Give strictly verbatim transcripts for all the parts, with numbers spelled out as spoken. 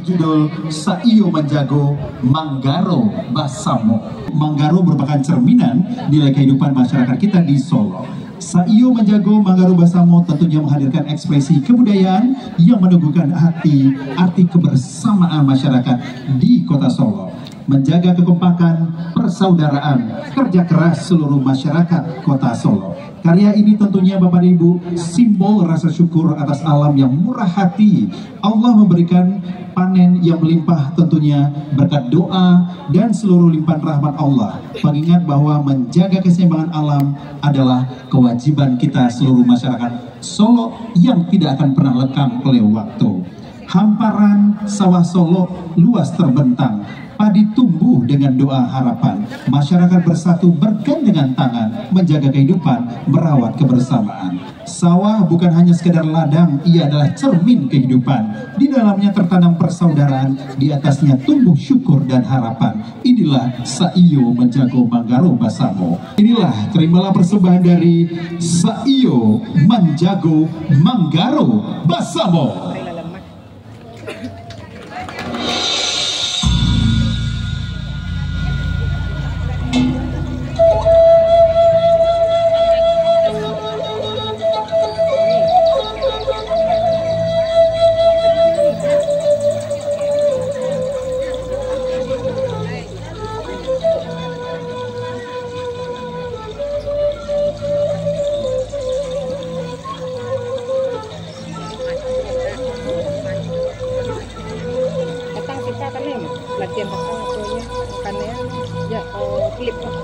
Judul Saiyo Manjago Manggaro Basamo. Manggaro merupakan cerminan nilai kehidupan masyarakat kita di Solok. Saiyo Manjago Manggaro Basamo tentunya menghadirkan ekspresi kebudayaan yang meneguhkan hati, arti kebersamaan masyarakat di Kota Solok, menjaga kekompakan, persaudaraan, kerja keras seluruh masyarakat Kota Solok. Karya ini tentunya, Bapak dan Ibu, simbol rasa syukur atas alam yang murah hati. Allah memberikan panen yang melimpah, tentunya berkat doa dan seluruh limpahan rahmat Allah. Pengingat bahwa menjaga keseimbangan alam adalah kewajiban kita seluruh masyarakat Solok yang tidak akan pernah lekang oleh waktu. Hamparan sawah Solok luas terbentang, padi tumbuh dengan doa harapan. Masyarakat bersatu bergandengan tangan, menjaga kehidupan, merawat kebersamaan. Sawah bukan hanya sekadar ladang, ia adalah cermin kehidupan. Di dalamnya tertanam persaudaraan, di atasnya tumbuh syukur dan harapan. Inilah Saiyo Manjago Manggaro Basamo. Inilah, terimalah persembahan dari Saiyo Manjago Manggaro Basamo. Datang sisa kan ni, latihan datang, akhirnya makan ya, ya, oh, klip lah.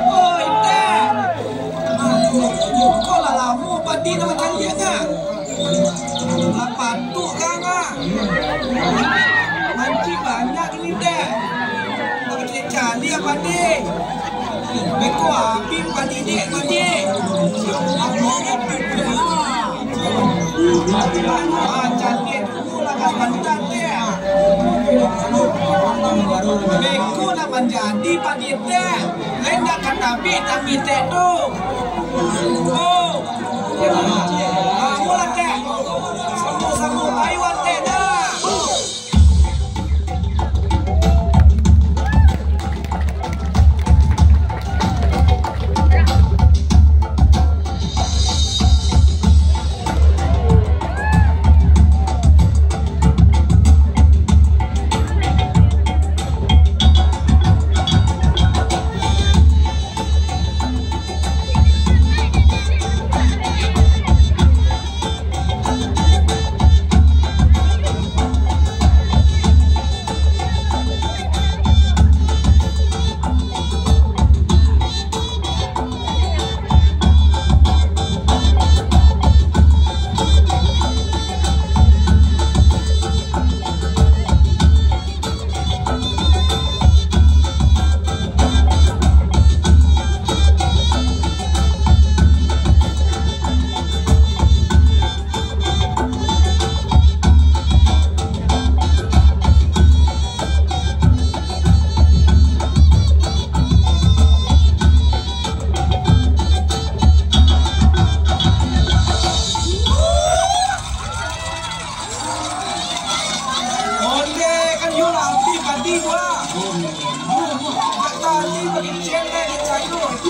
Oi, Tek! Kau lah lamo padi nak bacaliak, Tek? Lah patuk kau, Tek. Mancik banyak kini, Tek. Nak bacaliak padi. Beko abih padi, Dek, padi. Ah, caliak. Beko lah manjadi padi, Tek. Lain dak ka tabik, tabik, Tek, tu. Oh. Amulah, Tek. Samo-samo, ayo, Tek, dah.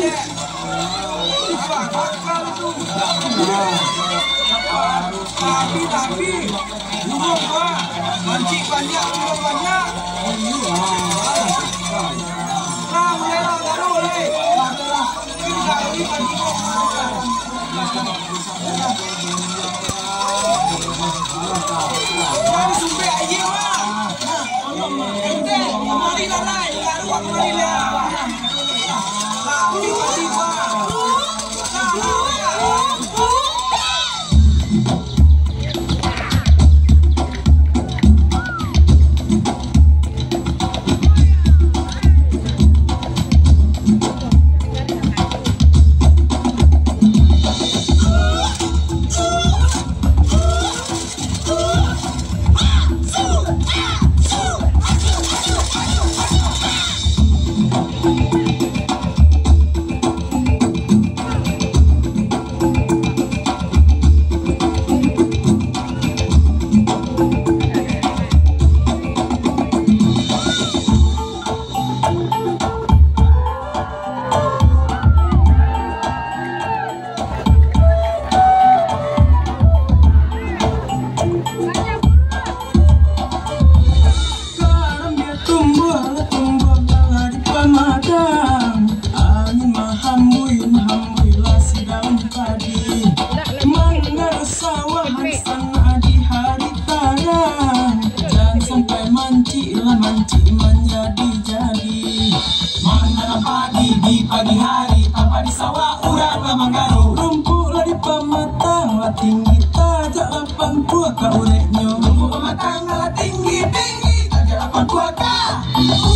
Karambia tumbuah lah tumbuah, kalau di pamatang. Angin mahambui, mahambui lah si daun padi. Manggaruah sawahan sanak di hari tarang. Jan sampai mancik lah mancik manjadi-jadi. Mananam padi di pagi hari, tanpa di sawah urang lah manggaruah. Rumpuik lah di pamatang, lah tinggi tajak lapan puluah ka ureknyo. Rumpuik pamatang lah tinggi-tinggi, tajak lapan puluah ka ureknyo.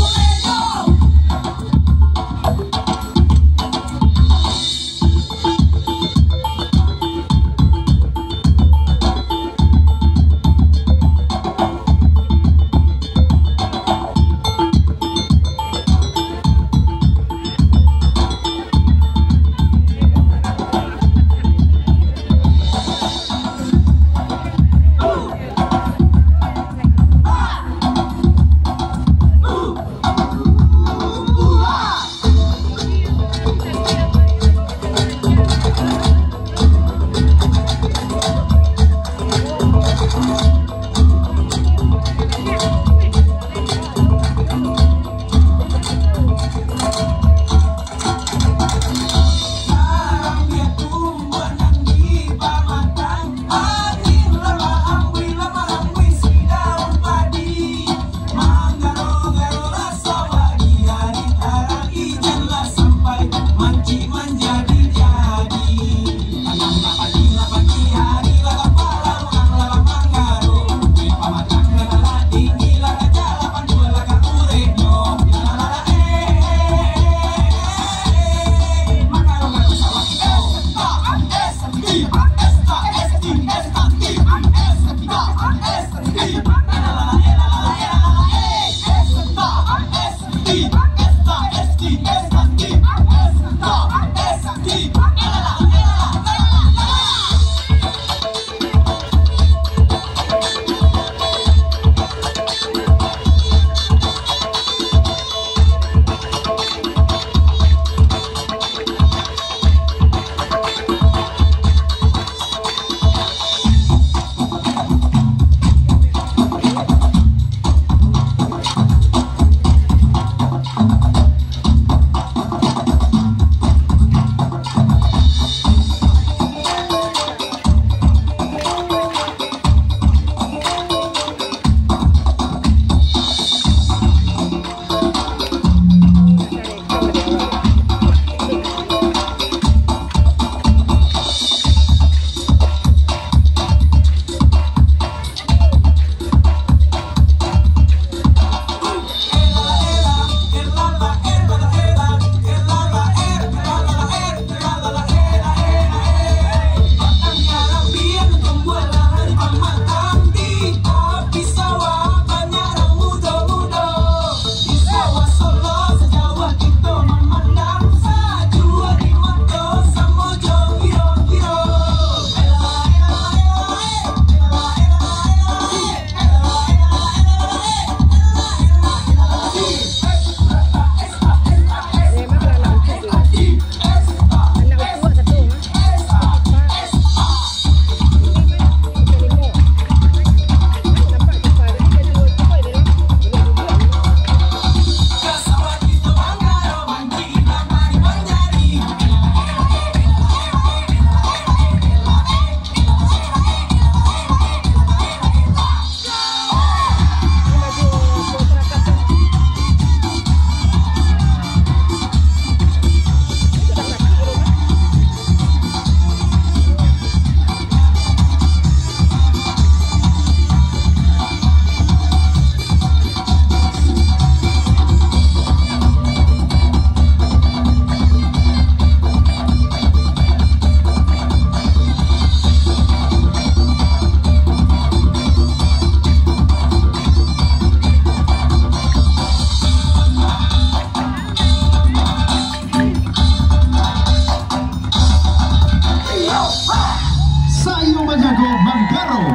Sayo manjago manggaro.